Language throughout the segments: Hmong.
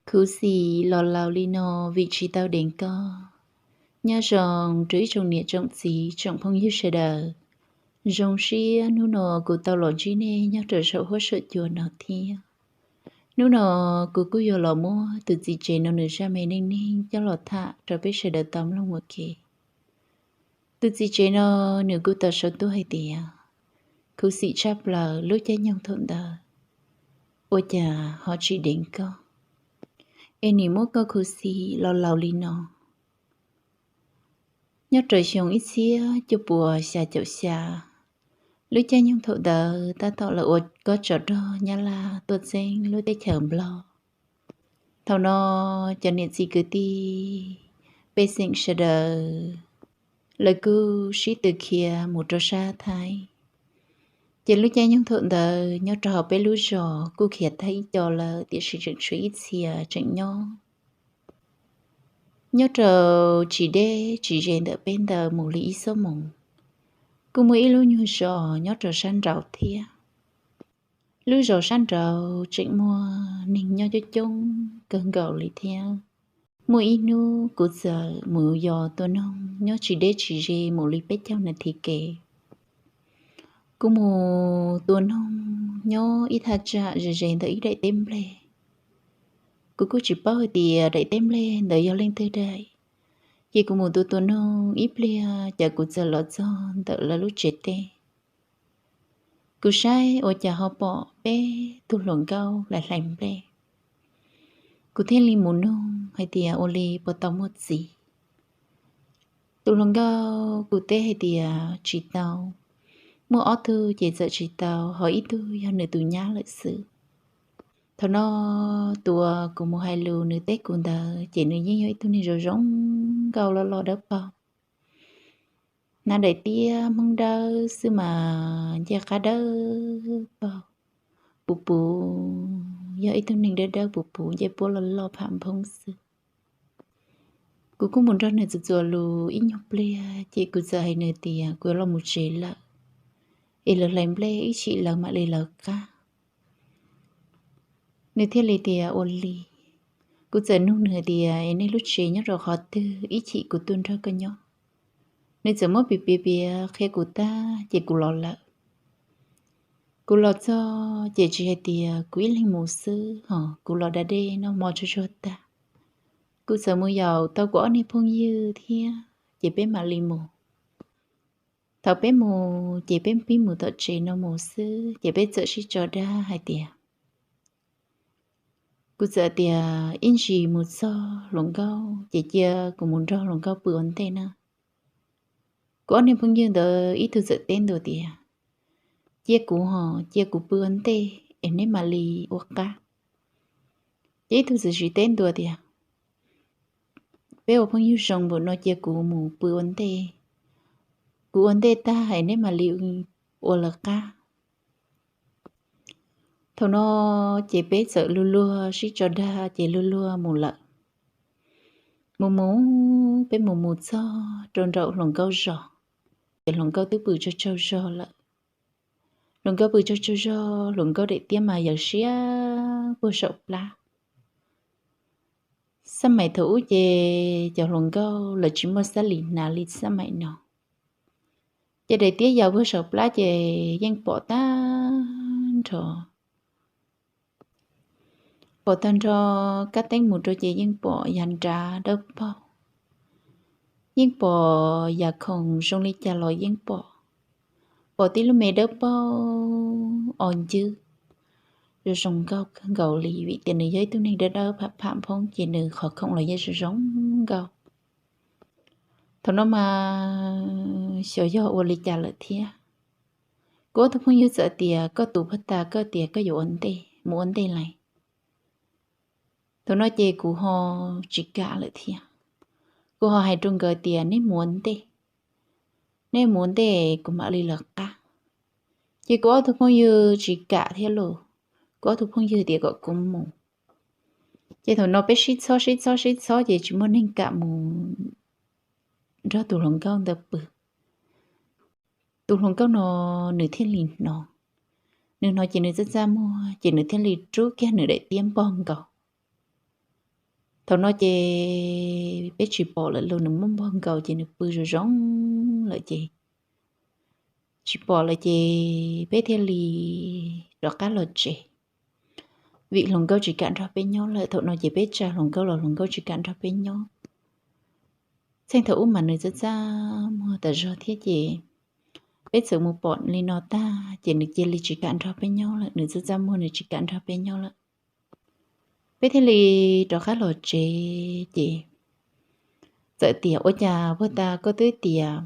Khuv xim los laus li no vim tsis tau deev koj. Nyob zoo rau ib tsoom niam tsoom txiv tsoom phooj ywg sawv daws. Zoo siab hnub no kuv tau los ntsib nej nyob rau saum huab saum cua no thiab. Hnub no kuv kuj yuav los muab tus txiv tsev no nws zaj me neej neeg coj los tham rau peb sawv daws tau mloog ua ke. Tus txiv tsev no nws kuj tau sau tuaj hais tias, khuv xim tshaj plaws lub caij nyoog thaum ntawd ua cas ho tsis deev koj, es nim muab koj khuv xim los laus li no. Nyob rau xyoo ib txhiab cuaj puas xya caum xya, lub caij nyoog thaum ntawd tab tom lawv ua kob tsov rog Nyab Laj tuaj txeeb lub teb chaws Nplog. Thaum no cov niam txiv kwv tij pej xeem sawv daws lawv kuj sib tw khiav mus rau sab Thaib. Ces lub caij nyoog thaum ntawd nyob rau hauv peb lub zos kuj khiav tag ib co lawm, tiam sis tseem tshuav ib txhia tseem nyob. Nyob rau tsis deb tsis ze ntawm peb ntawd mus li ib xuab moos, kuj muaj ib lub nyuag zos nyob rau sab nraud thiab. Lub zos sab nraud tseem muaj neeg nyob coob coob kawg nkaus li thiab. Muaj ib hnub kuv txawm mus yos tua noog nyob tsis deb tsis ze mus li peb caug nas this kev. Kuv mus tua noog nyob ib thaj tsam ze ze ntawm ib daim teb nplej. Kuv kuj tsis paub hais tias daim teb nplej ntawd yog leej twg daim, ces kuv mus tua tua noog ib pliag ces kuv txawm los txog ntawm lawv lub tsev teb. Kuv saib ua cas ho pom peb tug hluas nkauj hlais hlais nplej. Kuv thiaj li mus nug hais tias ua li puas tau muaj txiv. Tus hluas nkauj kuj teb hais tias tsis tau, muaj ob tug ces txawm tsis tau, ho ib tug yog nws tus nyab lawm xwb. Thaum no tus uas kuv mus hais lus nws teb kuv ntawd ces nws yeej yog ib tug neeg zoo zoo nkauj loj loj dawb paug, hnav daim tiab Hmoob dawb xwb mas ncej qab dawb paug, puv puv, yog ib tug neeg dawb dawb puv puv ncej puab loj loj pham nphoob xwb. Kuv kuj mus nrog nws txuas txuas lus ib nyuag pliag ces kuv txawm hais nws tias kuv yuav los mus tsev lawm, es lawv hlais nplej ib chim lawv mam li lawv qab. Nws thiaj li tias ua li. Kuv txawm nug nws hais tias es nej lub tsev nyob rau qhov twg, ib chim kuv tuaj nrog koj nyob. Nws txawm muab piav piav piav qhia kuv tag ces kuv los lawm. Kuv los txog ces tsis hais tias kuv ib leeg mus xwb ho kuv los da dej noj hmo tsuag tsuag tag, kuv txawm mus yaum tau kuv ob niag phooj ywg thiab ces peb mam li mus. Thaum peb mus ces peb pib mus tom tsev no mus xwb ces peb txawm sib tso dag hais tias, kuv txawm tias ib ntsis mus txog hluas nkauj ces cia kuv mus nrog hluas nkauj pw ua ntej na. Kuv ob niag phooj ywg ntawd ib tug txawm teb ntua tias, cia kuv ho, cia kuv pw ua ntej es neb mam li ua qab. Ces ib tug txawm sim teb ntua tias, peb ua phooj ywg zoo npaum no cia kuv mus pw ua ntej, kuv ua ntej tag es neb mam li ua lawv qab. Thaum no ces peb txawm luag luag sib tso dag ces luag luag mus lawm. Mus mus, peb mus mus txog rau nraum hluas nkauj zos, ces hluas nkauj twb pw tsaug tsaug zog lawm. Hluas nkauj pw tsaug tsaug zog, hluas nkauj daim tiab mas yaws siab puag saum plab. Xab maim thaum ub ces cov hluas nkauj lawv tsis muaj xab lis hnav li xab maim no, ces daim tiab yaws puag saum plab ces yeej pom tag nrho. Pom tag nrho, kab teeb mus rau ces yeej pom yav nrab dawb paug, yeej pom yav khoom zoo li cas los yeej pom. Pom tib lub me dawb paug o ncwb, zoo zoo nkauj kawg nkaus li vim tias nws yog ib tug neeg dawb dawb pham pham nphoob ces nws qhov khoom los yeej zoo zoo nkauj. Thaum no mas xyov yog ua li cas lawm thiab, kuv ob tug phooj ywg txawm tias koj tus puag ta koj tias koj yuav ua ntej, mus ua ntej lais. Thaum no ces kuv ho tsis kam lawm thiab, kuv ho hais rau nkawd tias neb mus ua ntej, neb mus ua ntej kuv mam li lawv qab. Ces kuv ob tug phooj ywg tsis kam thiab lauj, kuv ob tug phooj ywg tias kom kuv mus. Ces thaum no peb sib txhob sib txhob sib txhob ces tsis muaj neeg kam mus nrog tus hluas nkauj ntawd pw. Tus hluas nkauj no nws thiaj li hnov, nws hnov ces nws txaj txaj muag ces nws thiaj li rub kiag nws daim tiab npog nkaus. Thaum no ces peb tsis pom lawm lauj, nws muab npog nkaus ces nws pw zoo zoo lawm ces tsis pom lawm ces peb thiaj li rov qab los tsev, vim hluas nkauj tsis kam nrog peb nyob lawm. Thaum no ces peb tsa hluas nkauj los hluas nkauj tsis kam nrog peb nyob. Txheej thaum ub mas nws txaj txaj muag tas zog thiab ces peb txawm mus pom li no tag ces nws cia li tsis kam nrog peb nyob lawm, nws txaj txaj muag nws tsis kam nrog peb nyob lawm. Peb thiaj li rov qab los tsev ces txawm tias, Ua cas puag ta koj twb tias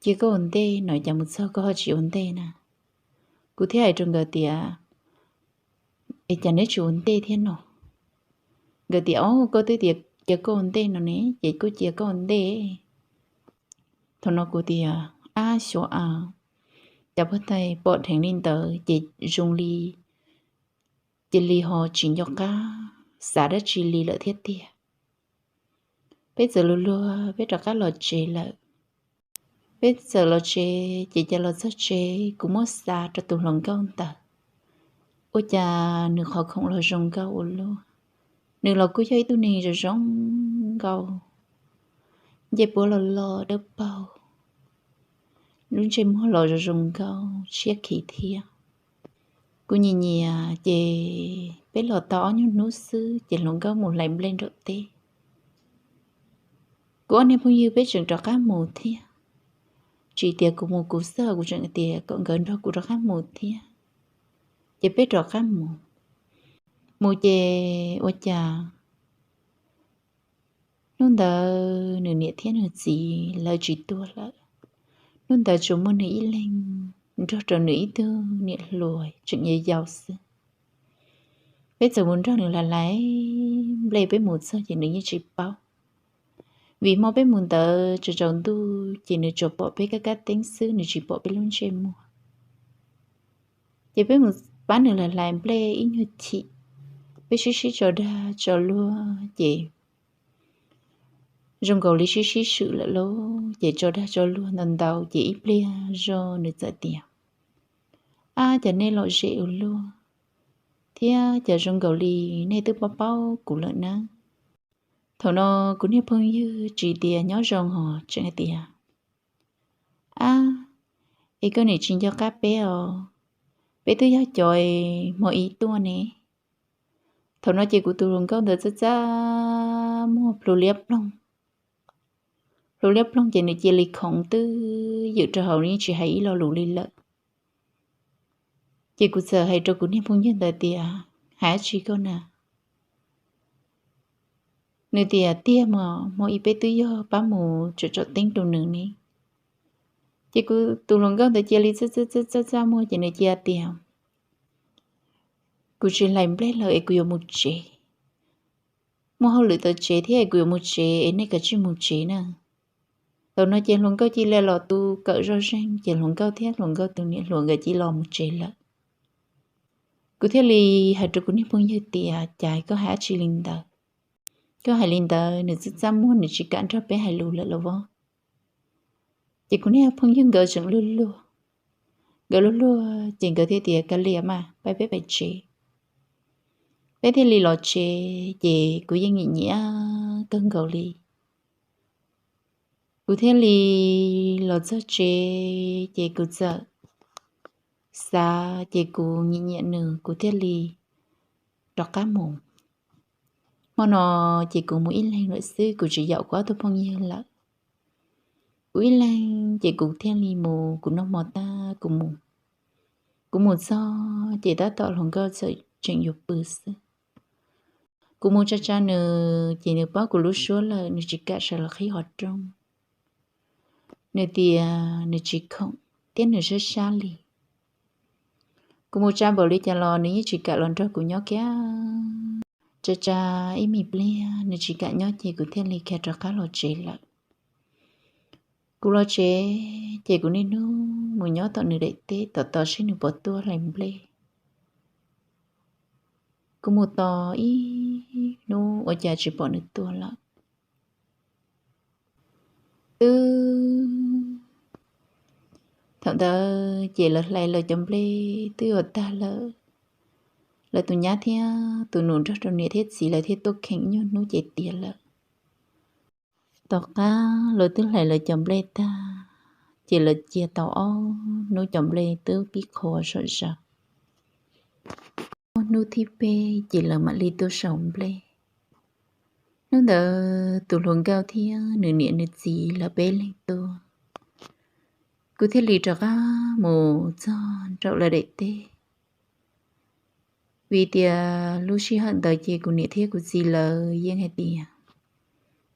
cia koj ua ntej no, cas mus txog koj ho tsis ua ntej na? Kuv thiaj hais rau nkawd tias, Es cas neb tsis ua ntej thiab no? Nkawd tias, Au, koj twb tias cia koj ua ntej no ne, ces kuj cia koj ua ntej. Thaum no kuv tias, Ab xyov a, cas puag ta pom dheev li ntawd ces zoo li cia li ho tsis nco qab xav dab tsi li lawm thiab tiag. Peb txawm luag luag peb rov qab los tsev lawm. Peb txawm los tsev ces cas los txog tsev kuv muab xav rau tus hluas nkauj ntawd, ua cas nws qhov khoom los zoo nkauj ua luaj. Nws los kuj yog ib tug neeg zoo zoo nkauj, ncej puab los loj dawb paug, lub ntsej muag los zoo zoo nkauj siab khiv thiab. Kuv nyiam nyiam ces peb los tau ob nyuag hnub xwb ces hluas nkauj mus hlais nplej nraum teb. Kuv ob niag phooj ywg peb tseem rov qab mus thiab, tsis tias kuv mus kuv xwb, kuv tseem tias kom nkawd nrog kuv rov qab mus thiab. Ces peb rov qab mus, mus ces ua cas hnub ntawd nws niam thiab nws txiv lawv tsis tuaj lawm. Hnub ntawd tsuas muaj nws ib leeg nrog rau nws ib tug niam hluas tseem yau yau xwb. Peb txawm mus nrog nws hlais hlais nplej, peb mus txog ces nws yeej tsis paub, vim hmo peb mus ntawd tsaus tsaus ntuj ces nws tsuas pom peb kab kab teeb xwb, nws tsis pom peb lub ntsej muag. Ces peb mus pab nws hlais hlais nplej ib nyuag chim, peb sib sib tso dag tso luag ces zoo nkaus li sib sib swm lawm lauj. Ces tso dag tso luag ntau ntau ces ib pliag zog nws txawm tias, Ab, cas nej lom zem ua luaj thiab cas zoo nkaus li nej twb paub paub kuv lawm na? Thaum no kuv niag phooj ywg tsis tias nyob zoo hos tseem hais tias, Ab, es koj niam tsis nco qab peb os, peb twb yog cov hmo ib tuaj ne. Thaum no ces kuv tus hluas nkauj ntawd txaj txaj muag plhu liab ploog, plhu liab ploog ces nws cia li khoov twb ywm rau hauv, yeej tsis hais ib lo lus li lawm. Ces kuv txawm hais rau kuv niag phooj ywg ntawd tias, Hais dab tsi koj na? Nws tias, Tiag mas, hmo ib peb twb yog pab mus tsom tsom teeb rau nws ne. Ces kuv tus hluas nkauj ntawd cia li txaj txaj txaj txaj muag ces nws cia tias, Kuv tsis hlais nplej lawm es kuv yuav mus tsev. Muaj hauj lwm tom tsev thiab es kuv yuav mus tsev es nej kav tsij mus tsev na. Thaum no ces hluas nkauj cia li los tu kawm zoj zeeg ces hluas nkauj thiab hluas nkauj tus niam hluas nkawd cia li los mus tsev lawm. Kuv thiaj li hais rau kuv niag phooj ywg tias, Cas koj hais dab tsi li ntawd? Koj hais li ntawd nws txaj txaj muag, nws tsis kam nrog peb hais lus lawm los as. Ces kuv niag phooj ywg nkawd tseem luag luag, nkawd luag luag ces nkawd thiaj tias, Kav liam mas, pab peb pais tsev. Peb thiaj li los tsev ces kuv yeej nyiam nyiam kawg nkaus li. Kuv thiaj li los txog tsev ces kuv txawm xav ces kuv nyiam nyiam nws, kuv thiaj li rov qab mus. Hmo no ces kuv mus ib leeg lawm xwb, kuv tsis yaum kuv ob tug phooj ywg lawm. Kuv ib leeg ces kuv thiaj li mus, kuv noj hmo tag kuv mus. Kuv mus txog ces tab tom hluas nkauj txawm tseem yuav pw xwb. Kuv mus tsa tsa nws ces nws paub kuv lub suab lawm, nws tsis kam sawv los qhib qhov rooj. Nws tias nws tsis khoom thiab nws sab sab li. Kuv mus tsa npaum li cas los nws yeej tsis kam los nrog kuv nyob kiag. Tsa tsa ib me pliag nws tsis kam nyob ces kuv thiaj li khiav rov qab los tsev lawm. Kuv los tsev ces kuv niaj hnub mus nyob tom nws daim teb tos tos seb nws puas tuaj hlais nplej. Kuv mus tos ib hnub ua cas tsis pom nws tuaj lawm. Twb thaum ntawd ces lawv hlais lawv cov nplej twb yuav tag lawm. lawv tus nyab thiab tus nus nrog rau niam thiab txiv lawv thiaj tuaj kheem nyuag hnub ces tiav lawm. Tom qab lawv twb hlais lawv cov nplej tag, ces lawv cia tau ob hnub cov nplej twb pib qhuav zom zaws. Ob hnub thib peb ces lawv mam li tuaj sau nplej. Hnub ntawd tus hluas nkauj thiab nws niam nws txiv lawv peb leeg tuaj, kuv thiaj li rov qab mus txog nraum lawv daim teb. Vim tias lub sij hawm ntawd ces kuv niam thiab kuv txiv lawv yeej hais tias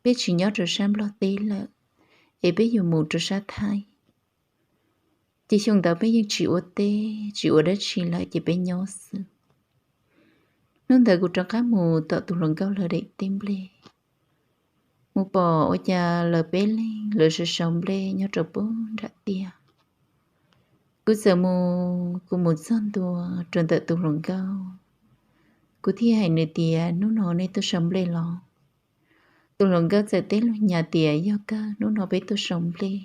peb tsis nyob rau sab Nplog teb lawm, es peb yuav mus rau sab Thaib. Ces xyoo ntawd peb yeej tsis ua teb tsis ua dab tsi lawm ces peb nyob xwb. Hnub ntawd kuv rov qab mus tom tus hluas nkauj lawv daim teb nplej, mus pom ua cas lawv peb leeg lawv sawv sau nplej nyob rau pub nram tiaj. Kuv txawm mus, kuv mus txog ntua rau ntawm tus hluas nkauj, kuv thiaj hais nws tias, hnub no nej tuaj sau nplej los? Tus hluas nkauj txawm teb lug nyas tias, yog kawg, hnub no peb tuaj sau nplej,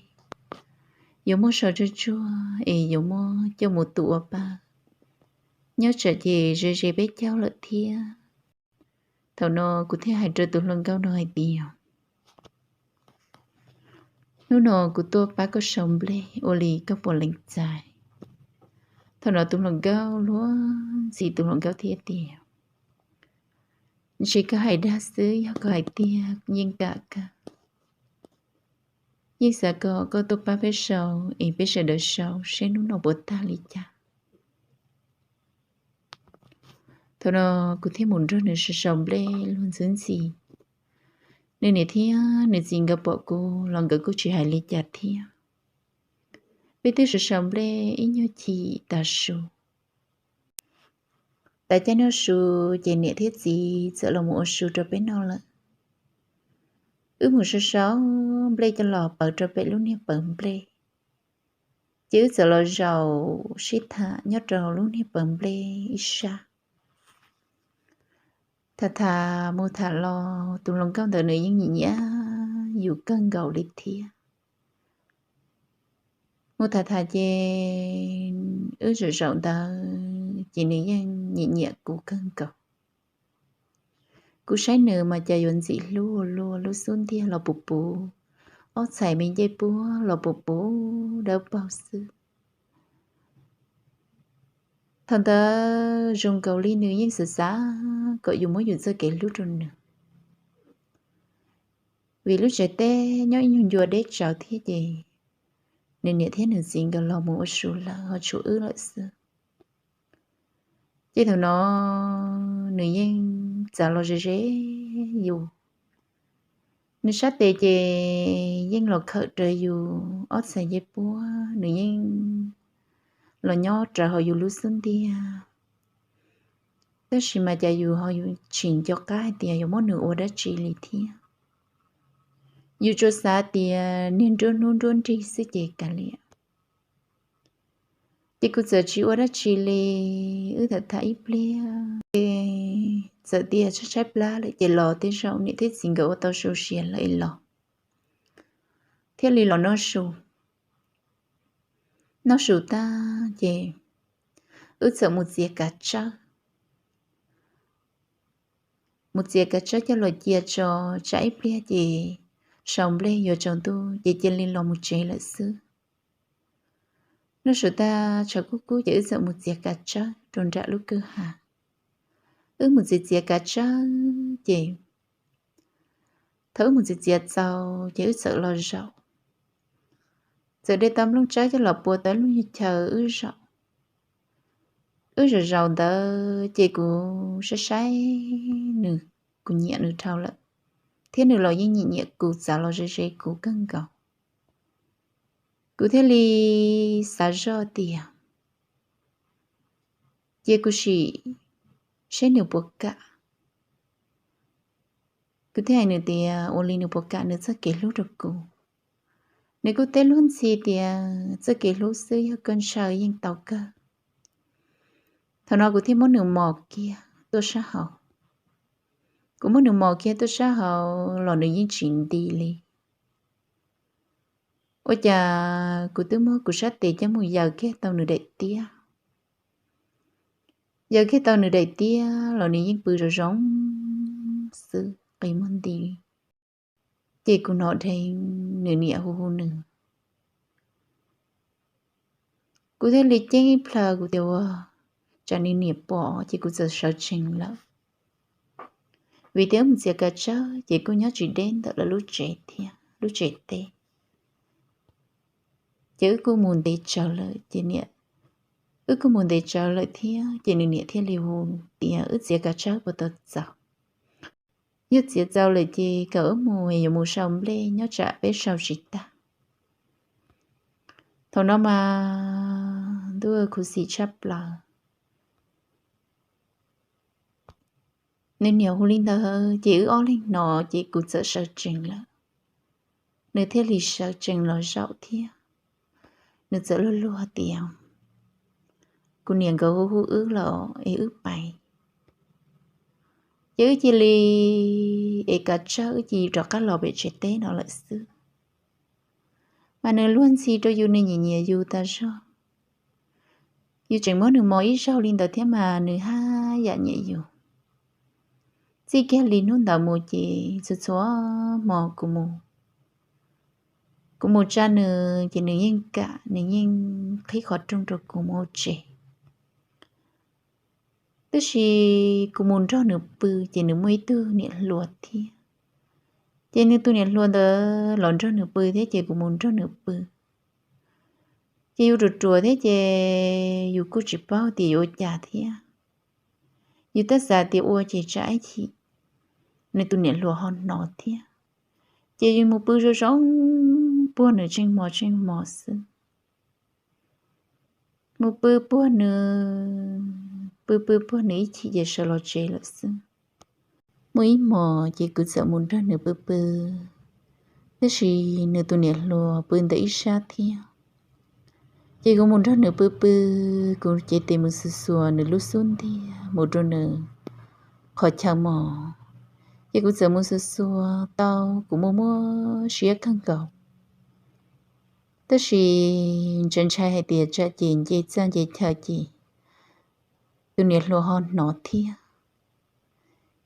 yuav muab sau tsuag tsuag es yuav muab coj mus tu ua pa, nyob tsam ces ze ze peb caug lawm thiab. Thaum no kuv thiaj hais rau tus hluas nkauj no hais tias, hnub no kuv tuaj pab koj sau nplej, ua li koj puas lees txais? Thaum no tus hluas nkauj luag ntxhi, tus hluas nkauj thiaj tias, ntshe koj hais dag xwb, yog koj hais tiag yeej kam kawg. Yeej xav kom koj tuaj pab peb sau es peb sawv daws sau seb hnub no puas tag li cas. Thaum no kuv thiaj mus nrog nws sawv sau nplej luag ntxhi ntxhi. Nws niam thiab nws txiv nkawd pom kuv los nkawd kuj tsis hais li cas thiab. Peb twb sawv sau nplej ib nyuag chim tas su, tas caij noj su ces niam thiab txiv txawm los mus ua su rau peb noj lawm. Wb mus sawv sau nplej coj los pauv rau pem lub niag pawv nplej, ces wb txawm los zaum sib tham nyob rau lub niag pawv nplej ib sab. Tham tham mus tham los tus hluas nkauj ntawd nws yeej nyiam nyiam yus kawg nkaus li thiab. Mus tham tham ces wb zaum zaum ntawd ces nws yeej nyiam nyiam kuv kawg nkaus. Kuv saib nws mas cas yuav ntxim hlub ua luaj, lub xub ntiag los puv puv, ob txhais me ncej puab los puv puv dawb paug xwb. Thaum ntawd zoo nkaus li nws yeej xav xav kom yus muab yus txoj kev hlub rau nws, vim lub tsev teb nyob ib nyuag ncua deb tsawv thiab ces nws niam thiab nws txiv nkawd los mus ua su lawm ho tshuav wb lawm xwb. Ces thaum no nws yeej txav los ze ze yus. Nws sab tes ces yeej los khawm raws yus ob txhais ncej puab, nws yeej los nyob rawv hauv yus lub xub ntiag. Tab sis mas cas yus ho yus tsis nco qab hais tias yuav muab nws ua dab tsi li thiab. Yus tsuas xav tias niag nruab hnub nruab nrig xwb ces kav liam. Ces kuv txawm tsis ua dab tsi li, wb tham tham ib pliag ces txawm tias tshaib tshaib plab lawm ces los tej zaum niam thiab txiv nkawd ua tau su siav lawm los thiaj li los noj su. Noj su tag ces wb txawm mus txiav kav tsawb. Mus txiav kav tsawb coj los cia tso, tsam ib pliag ces sau nplej yuav tsaus ntuj ces cia li los mus tsev lawm xwb. Noj su tag tshav kub kub ces wb txawm mus txiav kav tsawb rau nram lub kwj ha. Wb mus txiav txiav kav tsawb ces thaum wb mus txiav txiav txaus ces wb txawm los zaum, txawm de tau nplooj tsawb coj los pua tau ib lub nyuag chaw wb zaum. Wb zaum zaum ntawd ces kuv saib saib nws, kuv nyiam nws dhau lawm, thiab nws los yeej nyiam nyiam kuv, txav los ze ze kuv kawg nkaus. Kuv thiaj li xav zoj tias cia kuv sim saib nws puas kam. Kuv thiaj hais nws tias ua li nws puas kam nws txoj kev hlub rau kuv. Nws kuj teb luag ntxhi tias txoj kev hlub xwb, yog koj ntshaw yeej tau kawg. Thaum no kuv thiaj muab nws mos kiag tuaj sab hauv. Kuv muab nws mos kiag tuaj sab hauv los nws yeej tsis nti li. Ua cas kuv twb muab kuv sab tes coj mus yaws kiag tau nws daim tiab. Yog kiag tau nws daim tiab los nws yeej pw zoo zoo xwb qi muag nti. Ces kuv hnov dheev nws niam hu hu nws. Kuv thiaj li ceeb ib plhaw, kuv tias ua, tsam nws niam pom ces kuv txawm sawv tsees lawm. Vim tias wb mus txiav kav tsawb ces kuj nyob tsis deb ntawm lawv lub tsev thiab, lub tsev teb. Ces wb kuj mus ntev tsawv lawm ces niam, wb kuj mus ntev tsawv lawm thiab ces nws niam thiaj li hu tias wb txiav kav tsawb puas tau txaus. Yog txiav txaus lawm ces kom wb mus, yuav mus sau nplej nyob tsam peb sau tsis tag. Thaum no mas ntuj khuv xim tshaj plaws. Nws niam hu li ntawd ces wb ob leeg hnov ces kuv txawm sawv tsees lawm. Nws thiaj li sawv tsees los zaum thiab. Nws txawm luag luag tias, kuv niam nkawd hu hu wb lawm es wb pais. Ces wb cia li ev kav tsawb wb cia li rov qab los pem tsev teb no lawm xwb. Mas nws luag ntxhi rau yus, nws nyiam nyiam yus tas zog. Yus tseem muab nws mos ib zaug li ntawd thiab mas nws haj yam nyiam yus. Txij kiag li hnub ntawd mus ces txhua txhua hmo kuv mus, kuv mus tsa nws ces nws yeej kam, nws yeej qhib qhov rooj rau kuv mus ua tsev. Tab sis kuv mus nrog nws pw ces nws muaj ib tug niam hluas thiab. Ces nws tus niam hluas ntawd los nrog nws pw thiab ces kuv mus nrog nws pw. Ces yus ruam ruam thiab ces yus kuj tsis paub tias yuav ua cas thiab. Yus twb xav tias ua ces tsam ib chim nws tus niam hluas ho hnov thiab. Ces yus mus pw zoo zoo puag nws tsheej hmo tsheej hmo xwb. Mus pw puag nws, pw pw puag nws ib chim ces sawv los tsev lawm xwb. Muaj ib hmos ces kuv txawm mus nrog nws pw pw, tab sis nws tus niam hluas pw ntawm ib sab thiab. Ces kuv mus nrog nws pw pw, kuv cev tes mus xuas xuas nws lub xub ntiag mus rau nws qhov chaw mos. Ces kuv txawm mus xuas xuas tau, kuv muaj muaj siab kawg nkaus. Tab sis ntshai ntshai hais tias tsam ces nce txaj nce chaw ces tus niam hluas ho hnov thiab.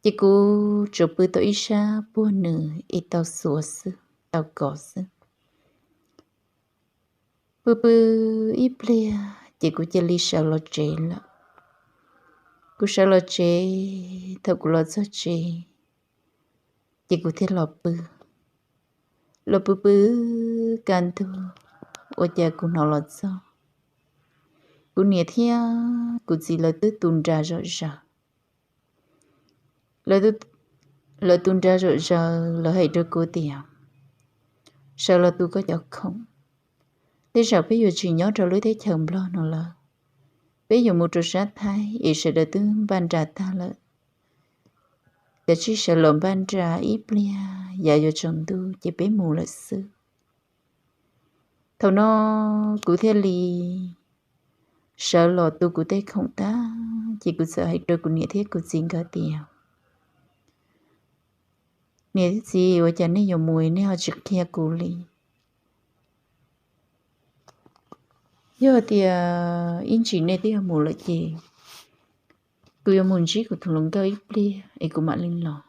Ces kuv tsuas pw tau ib sab puag nws es tau xuas xwb, tau kov xwb. Pw pw ib pliag ces kuv cia li sawv los tsev lawm. Kuv sawv los tsev, thaum kuv los txog tsev ces kuv thiaj los pw. Los pw pw kaj ntug, ua cas kuv hnov los txog kuv niam thiab kuv txiv lawv twb tu nra zom zaws. Lawv tu nra zom zaws, lawv hais rau kuv tias, sawv los tu koj cov khoom. Tej zaum peb yuav tsis nyob rau lub teb chaws Nplog no lawm, peb yuav mus rau sab Thaib es sawv daws twb npaj nra tag lawm. Kav tsij sawv los npaj nra ib pliag, yav yuav tsaus ntuj ces peb mus lawm xwb. Thaum no kuv thiaj li sawv los tu kuv tej khoom tag, ces kuv txawm hais rau kuv niam thiab kuv txiv nkawd tias, niam thiab txiv, ua cas nej yuav mus nej ho tsis qhia kuv li? Yog tias ib ntsis nej twb yuav mus lawm ces kuv yuav mus ntsib kuv tus hluas nkauj ib pliag es kuv mam li los.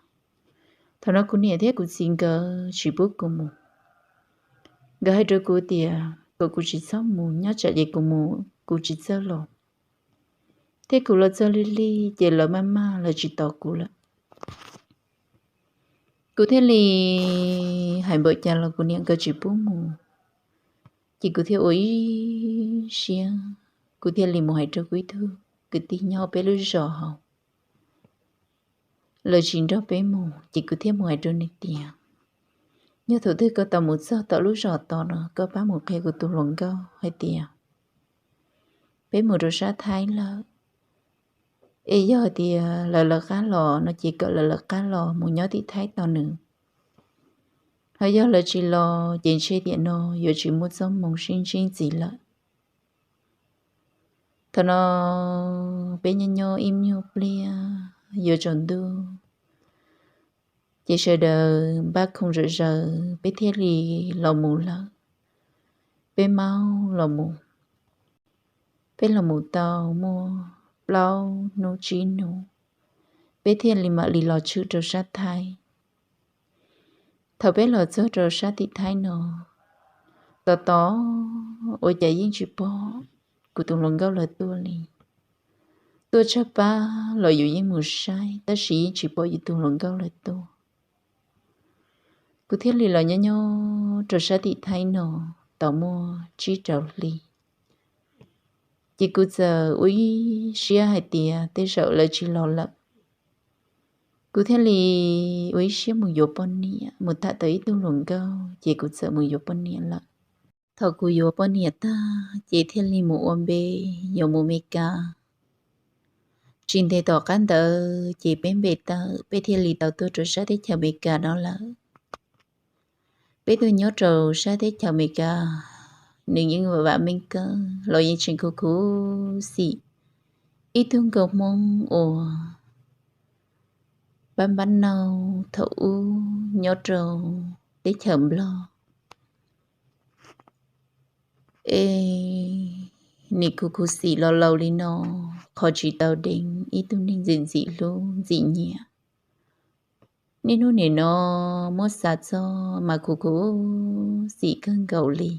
Thaum no kuv niam thiab kuv txiv nkawd tsis pub kuv mus. Nkawd hais rau kuv tias kom kuv tsis txhob mus, nyob tsam ces kuv mus kuv tsis txawj los, thiab kuv los txog lig lig ces lawv maj maj lawv tsis tos kuv lawm. Kuv thiaj li hais npaum cas los kuv niam nkawd tsis pub mus, ces kuv thiaj ua ib siab, kuv thiaj li mus hais rau kuv ib tug kwv tij nyob peb lub zos hauv, lawv tsis nrog peb mus, ces kuv thiaj mus hais rau nws tias, yog thaum twg koj tau mus txog tom lub zos tod no koj pab mus qhia kuv tus hluas nkauj hais tias peb mus rau sab Thaib lawm, es yog tias lawv lawv qab los no ces kom lawv lawv qab los mus nyob tim Thaib tos nws. Ho yog lawv tsis los ces ntshe tiam no yuav tsis muaj txoj hmoo sib ntsib ntxiv lawm. Thaum no peb nyob nyob ib nyuag pliag yuav tsaus ntuj, ces sawv daws npaj khoom zom zaws peb thiaj li los mus lawm. Peb maub los mus, peb los mus tau muaj plaub hnub tsib hnub, peb thiaj li mam li los tshwm rau sab Thaib. Thaum peb los txog rau sab tim Thaib no, tos tos ua cas yeej tsis pom kuv tus hluas nkauj lawv tuaj li. Tuaj tshaj pab los yus yeej mus saib tab sis yeej tsis pom yus tus hluas nkauj lawv tuaj. Kuv thiaj li los nyob nyob rau sab tim Thaib no tau muaj tsib rau hli, ces kuv txawm ua ib siab hais tias tej zaum lawv tsis los lawm. Kuv thiaj li ua ib siab mus yuav poj niam, mus tham tau ib tug hluas nkauj ces kuv txawm mus yuav poj niam lawm. Thaum kuv yuav poj niam tag ces thiaj li mus ua npe, yuav mus Meskas. Tsis ntev tom qab ntawd ces peb npe tawm, peb thiaj li tau tuaj rau sab teb chaws Amelikas no lawm. Peb tuaj nyob rau sab teb chaws Amelikas, nws yeej vam meej kawg los yeej tseem khuv khuv xim ib tug nkauj Hmoob uas pab npab nauj thaum ub nyob rau teb chaws Nplog. Es nim khuv khuv xim los laus li no, qhov tsis tau deev ib tug neeg ntxim ntxim hlub ntxim nyiam. Niaj hnub nim no muab xav txog mas khuv khuv xim kawg nkaus li.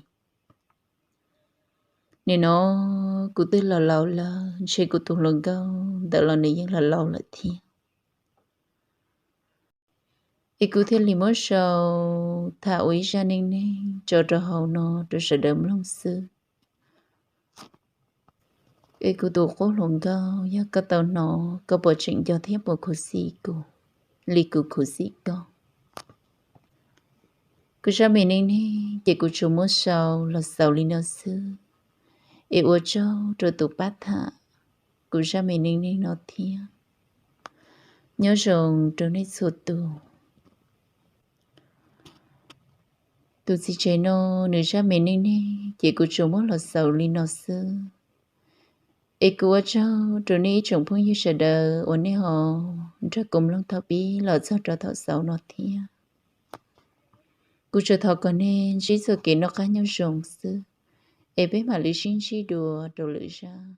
Nim no kuv twb los laus lawm, ntshe kuv tus hluas nkauj ntawd los nws yeej los laus lawm thiab. Es kuv thiaj li muab sau tham ua ib zaj neej neeg tso rau hauv no rau sawv daws mloog xwb. Es kuv tus qub hluas nkauj, yog koj tau hnov koj puas tseem nco thiab puas khuv xim kuv li kuv khuv xim koj? Kuv zaj me neej neeg ces kuv tsuas muab sau los xaus li no xwb. Es ua tsaug rau tus pab tham kuv zaj me neej neeg no thiab. Nyob zoo rau nej txhua tus. Tus txiv tsev no nws zaj me neej neeg ces kuv tsuas muab los xaus li no xwb. Es kuv ua tsaug rau nej ib tsoom phooj ywg sawv daws uas nej ho nrog kuv mloog thaum pib los txog rau thaum xaus no thiab. Kuv tsuas thov kom nej ntsib txoj kev noj qab nyob zoo xwb, es peb mam li sib ntsib dua rau lwm zaj.